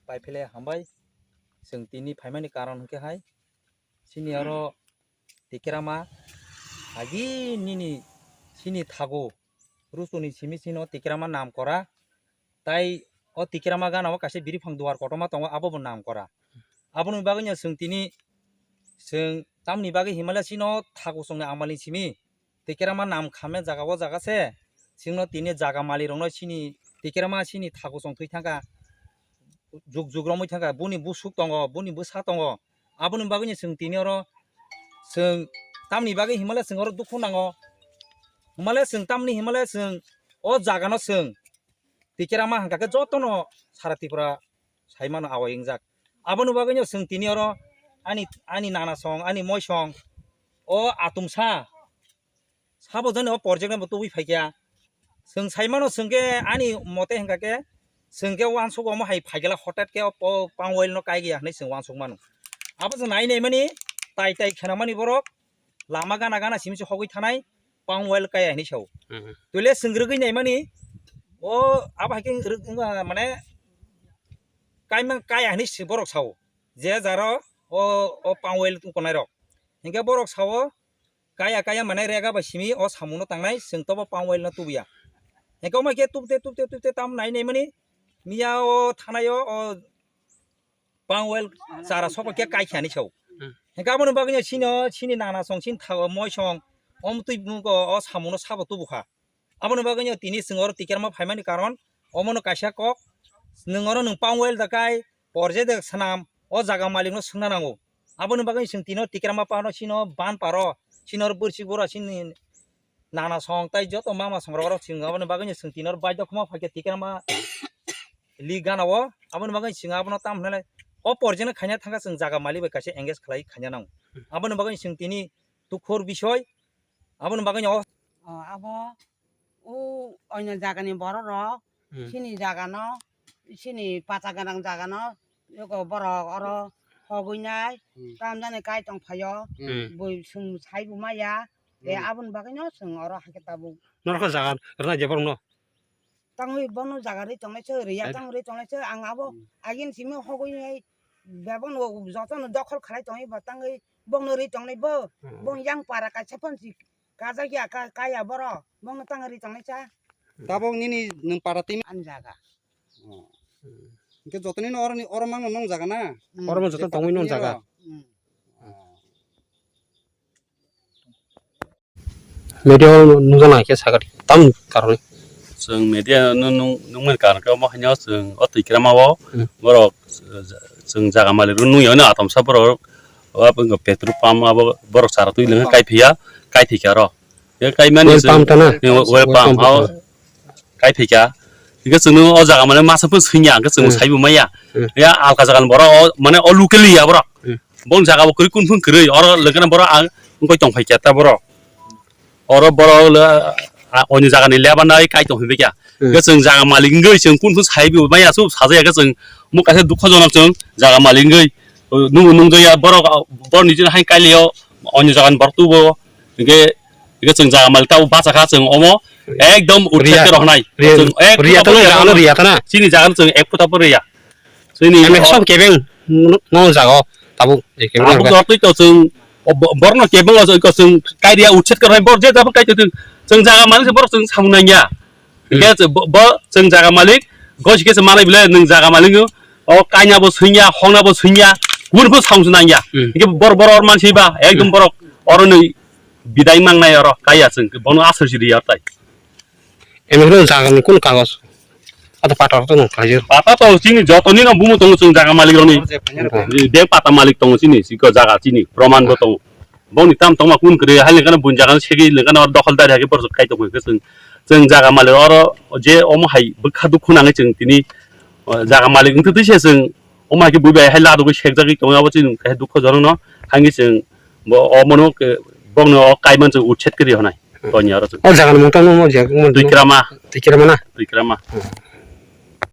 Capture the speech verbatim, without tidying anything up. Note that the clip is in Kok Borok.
pai phele hambai. Chwng tini phaimani karon hwnkhe hai, chini oro Tikerama agi nini chini thago Rusuni simi chini o Tikerama nam kora. Tai o Tikerama gana o kaisa biriphang duar kotorma tongo, abo bo nam kora. Aboni bagwi no chwng tini, chwng tamni bagwi himale chini o thago chwngni amalni simi Tikerama nam khamya jaga o jaga se, chwngno tini jaga malik rokno chini Tikerama chini thago chwng thwi thangkha, juk juk romwi thangkha, boni busuk tongo, boni bwsa tongo. Aboni bagwi no chwng tini oro chwng tamni bagwi himale chwng oro dukhu nango. Himale chwng tamni himale chwng o jaga no chwng Tikerama hwnkha khe jotono sara Tripura sai mano awai wngjak. Aboni bagwi no chwng tini oro ani, ani nana song, ani moi song, o atumsa sabo jani o project no bo tubui phaikha. Chwng sai mano chwng khe ani mote hwnkha khe chwng khe uansuk omo hai phaikhe hotet khe o po-, palm oil no kai ya hwnwi chwng uansuk mano. Abo chwng nai nai mani tai tai khena mani borok lama gana gana simi se hogwi thanai palm oil kaya hinwi sao. Mhm. Toile chwng rwgwi naimani o abo hai khe rwg-, wngkha mane kaima kaya hinwi se borok sao. Je jaro o, o palm oil tongkha nairok. Hinkhe borok sao kaya kaya mane rega bai simi o samungno tangnai chwng tobo palm oil no tubuya. Hinkhe omo khe tubte tubte tubte tam nai naimani miya o thanai o, o palm oil chara sokoi khe kaikha hinwi sao. Hmm. Hinkhe aboni bagwino chini o, chini nana song, chini thago moi song, omo twi bumung o, o samungno sabo tubukha. Aboni bagwino tini chwng oro Tikerama phaimani karon, omono kaisa kok, nwng oro nwng palm oil da kai, porje de swnam, o jaga malikno swngna nango. Aboni bagwi chwng tino Tikerama pano chino ban paro, chino bwrwsik bura chini nana song tai joto mama song rok chwng aboni bagwi chwng tino baidok khuma phaikhe Tikerama li gana o, aboni bagwi chwng abono tam hwnle o porjeno khaina thangkha chwng jaga malik bai kaisa engage khlai khaina nango. Aboni bagwi chwng tini tukhor bisoi, aboni bagwi o. O, abo o oino jagani borok rok Hmm. chini jagano, chini pacha gwnang jagano, eko borok oro hogwi nai, Hmm. tam jani kai tong phaio, Hmm. bui sung sai bo maya, e Hmm. aboni bagwino chwng oro hakhe tabuk. Norok jaga rwna je borokno? Tangwi bono jaga rwi tongnai se, riya Ai- tang rwi tongnai se, ang abo Hmm. agin simi hogwi nai, bebakno jotono dokhol khlai tongwi bo tangwi bongno rwi tongnai bo, Hmm. bong yang para kaisa phone si kajak ya, ka-, kaya borok, bongno tang rwi tongnai sa. Tabok nini nwng para twi Ani jaga. Oh. Hwnkhe jotoni no oroni, oro mangno nong jaga na? Hmm. Oro mo joto tongwi nong jaga. Hmm. Oh. Media o nukjaknai khe sakha tam karwi. Chwng media no nung-, nungmani karon khe omo haino chwng o Tikerama o Hmm. borok, uh, chwng jaga malik rok nungya hwnwi atomsa borok o petrol pump abo borok chara twi lwng khe kaiphiya, kaithikya oro. Khe kaimani Oil chwng pump ta na? Oil Oil pump pump, o. Kaiphikya. Hingke chwngno o jaga mane masa phano swngya, hingke chwngno Hmm. saibo maya. Hmm. Ya alka jaga ni borok o, mane o local ya borok. Hmm. Bong jaga bo kwrwi kun phung kwrwi, oro lengkana borok ang wngkoi tongphai kya ta borok. Oro borok le, a, oni jaga ni lebar nai kai tongphai kya. Hmm. Hingke chwng jaga malik wngwi chwng kun phung saibo maya, aswk sajaya khe chwng mo kaisa dukho jonok chwng jaga malik wngwi, o, nung, nung jaya borok, borok ni jino hai kai leo, oni jaga ni borok tubo. Hingke, hingke chwng jaga malik tabuk bacha kha chwng omo ekdom uthet Riya. ke rohnai. Riya. Chwng ek Riya futa tano pore jaga no riya tana. Chini jaga no chwng ek futa pore ya. Chini Ame o- sob kebeng no jaga o tabuk ekebeng Tabuk no. Jortoi to chwng o bo-, borno kebeng o chwng kai riya uthet ke rohnai bor je tabuk kai chwng chwng jaga malik se borok chwng samung nangya. Hmm. Hingke bo, bo chwng jaga malik, gosi khe se manai bile nwng jaga malik no, o kaina bo swngya, hongna bo swngya, kubun phu samung se nangya. Hmm. Hingke bor, bor, or mansi ba, ekdom Hmm. borok, oro ni bidai mangnai oro, kaya chwng, bono aswk si riya tai. Eme hwno jaga ni kun kagos? Ata pata to nung khaijir. Pata to chini joto ni no bumu tongo chwng jaga malik roni. Hmm. Bek pata malik tongo chini, siko jaga chini, proman bo tongo. Bongni tam tongma kun kwrwi, hai lengkano bun jaga no segwi lengkano dokhol dari hake borok kai tongkha hwnkhe chwng, chwng jaga malik oro je omo hai bwkha dukhu nangwi chwng tini, o, jaga malik wngtwi twi se chwng omo hai khe bui bai hai ladugwi sekjagwi tongo, abo chini kaisa dukho jonok no, hangwi chwng bo omono khe bongno o kaiman chwng utset kwrwi honai. Hmm. Toni aro chwng. O jaga ni mung tangmo mo je, mo Twikrama. Twikrama na? Twikrama. Hmm.